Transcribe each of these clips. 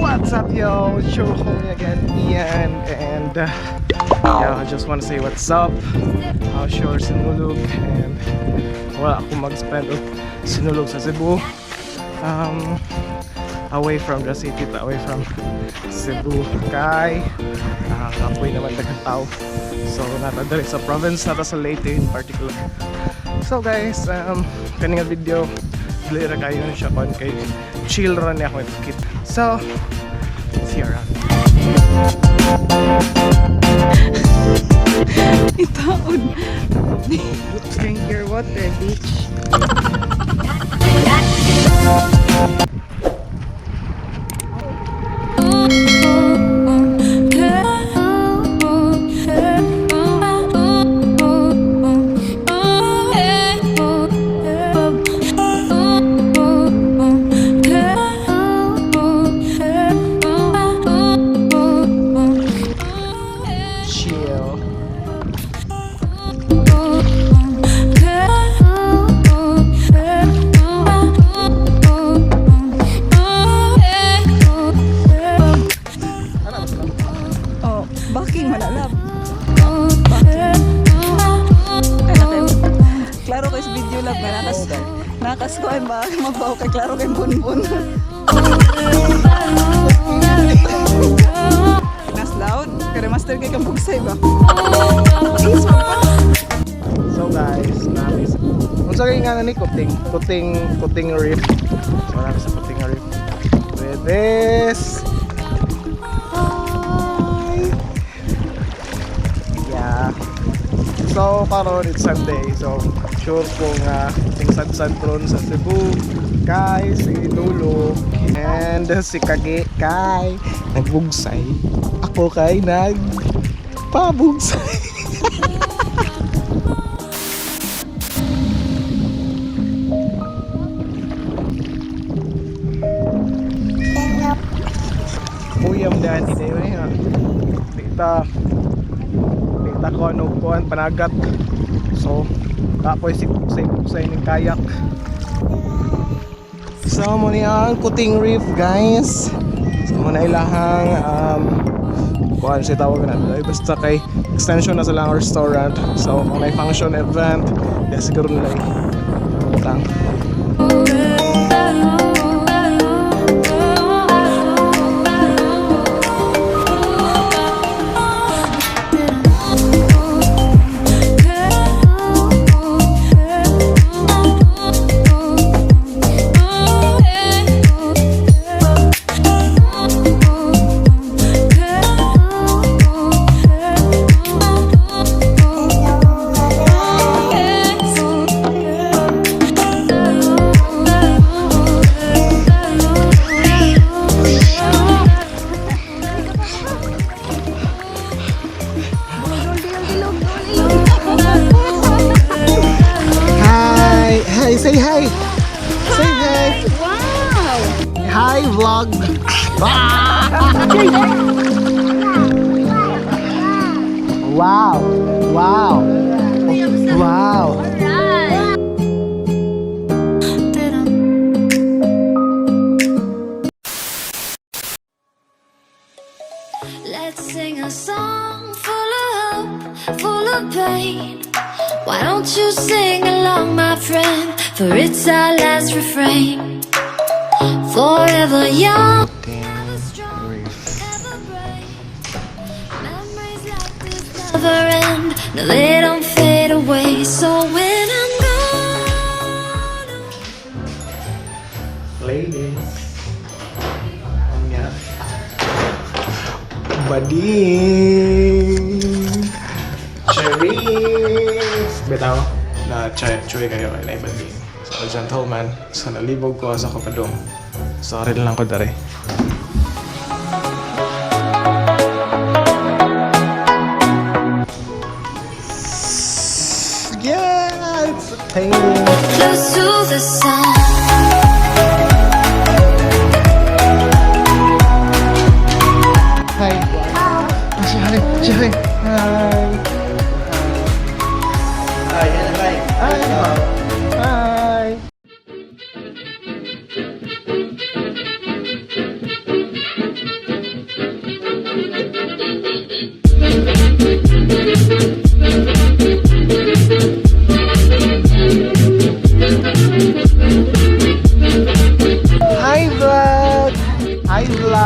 What's up, yo? It's your homie again, Ian, and yeah, I just want to say what's up. How's your Sinulog? And wala ako mag-spend og Sinulog sa Cebu. Away from the city, away from Cebu. Kay kapoy naman daghang tao. So, naa ta diri sa province, naa ta sa Leyte in particular. So guys, kani nga video, dili ra kayo na siya kon kay chill ra niya ako kit. So, see you around. Itaon. Drink your water, bitch. Chill. Ano ba sila? Oh, backing man alam. Backing. Ay, klaro kay sa video lang nga nakas ko ay ba mabaw kay klaro kay bunbun. Nas loud, kay master kay kang bugsay ba? So guys, namis. Unsa kay nga ni Kuting? Kuting Kuting Reef. So naa mi sa Kuting Reef. With this. Hi. Yeah. So karon it's Sunday. So sure ko nga ting sad ron sa Cebu kay Sinulog and si Kage kay nagbugsay. Ako kay nag pabugsay. Puyam daan di tayo eh. Kita kita ko ano kuan panagat. So, kapoy si bugsay bugsay ning kayak. So, mo ni ang Kuting Reef, guys. So, mo na ilahang kuan siya tawag na. Ay, basta kay extension na sa lang restaurant. So, kung may function event, ya siguro nila butang. Hi! Hi! Say hi! Say hi! Wow! Hi, vlog! Wow! Wow! Wow! Let's sing a song full of hope, full of pain. Why don't you sing along, my friend? For it's our last refrain. Forever young, ever strong, Reef. Ever brave. Memories like this never end. No, they don't fade away. So when I'm gone. Ladies. Anya. Bading! Cherries! Bitaw, na choy kayo kay na bading. So, gentleman, so nalibog ko sa kapadong. Sorry lang ko dere. Yeah, it's a painting. Close to the sun. Hi. Say hi. Say hi. Hi. Hi. Hi. Hi.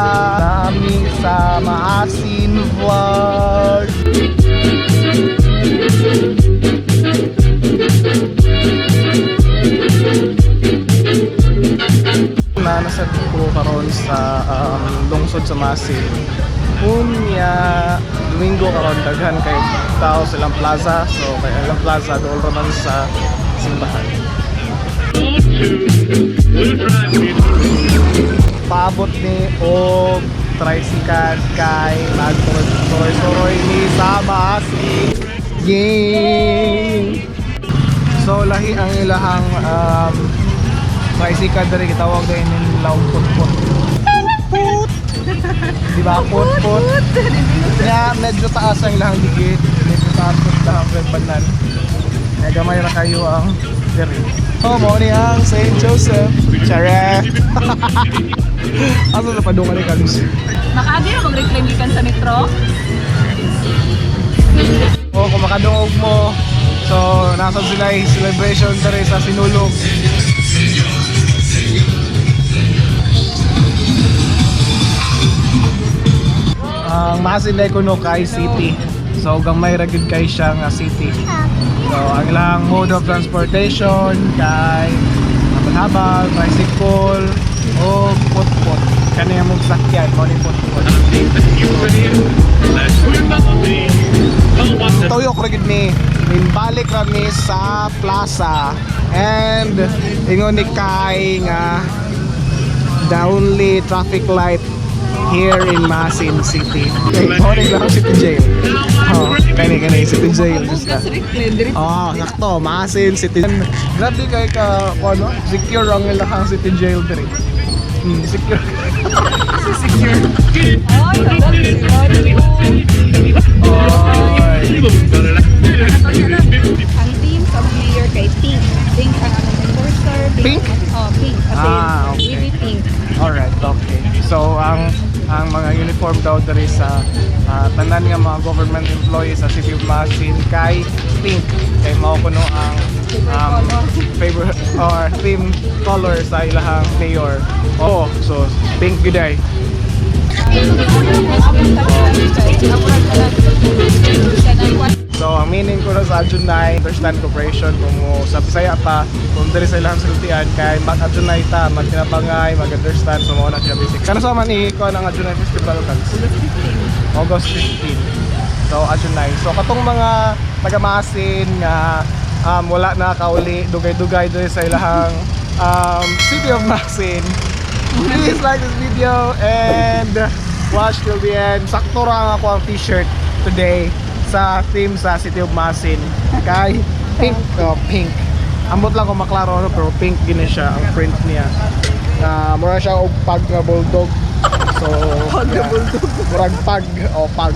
Nami sa Maasin Vlog. Na nasa ko karon sa lungsod sa Maasin. Unya, Domingo karon, daghan kay tao sa ilang plaza. So kay ilang plaza dool ra man sa simbahan. Paabot ni og tricycle kay magturoy-turoy ni sa Maasin. Yay! So lahi ang ilahang tricycle diri, gitawag din nila og put-put. Put! Di ba? Put-put. Nga medyo taas ang ilahang digit, medyo taas ang ilahang banan. Nga gamay ra kayo ang diri. Oh, mao ni ang St. Joseph. Charet. Asa sa padungan ni Carlos? Nakaagi ra mag-reclaim gikan sa metro. O kung makadungog mo, so nasa sila yung celebration diri sa Sinulog. Ang Maasin na kuno kay city. So gamay ra gyud kay siya nga city. So ang ilang mode of transportation kay habal-habal, tricycle o put-put. Kani ang mong sakyan, mao ni put-put. Tuyok ra gid ni. Balik ra ni sa plaza. And ingon ni Kai nga the only traffic light here in Maasin City. Okay, mao ni lang City Jail. Oh, kani kani City Jail basta. Bugas reclaim diri. Oh, sakto, Maasin City. Grabe kay ka kung ano, secure ang ilahang city jail diri. Secure. Secure. Ay, tagal sila. Oy. Ang team sa among mayor kay pink. Pink ang among enforcer. Pink? Oh, pink. As in, Ah, okay. baby pink. Alright, okay. So ang mga uniform daw diri sa tanan nga mga government employees sa City of Maasin kay pink. Kay mao kuno ang favorite or theme color sa ilahang mayor. Oh, so pink gyud ay. So ang meaning ko na sa Adjunay, understand cooperation kung mo sa Bisaya pa, kung diri sa ilahang sultian kay mag-Adjunay ta, magtinabangay, mag-understand, so mao na siya basic. Kano sa man i ko ang Adjunay Festival kags? August 15. So Adjunay. So katong mga taga Maasin nga wala na kauli dugay-dugay diri sa ilahang City of Maasin. Please like this video and watch till the end. Sakto ra ang ako ang t-shirt today sa theme sa City of Maasin. Kay pink, oh, pink. Ambot lang kung maklaro ano, pero pink gini siya ang print niya. Na mura siya og pag nga bulldog. So, Pag nga yeah. bulldog. Murag pag o pag.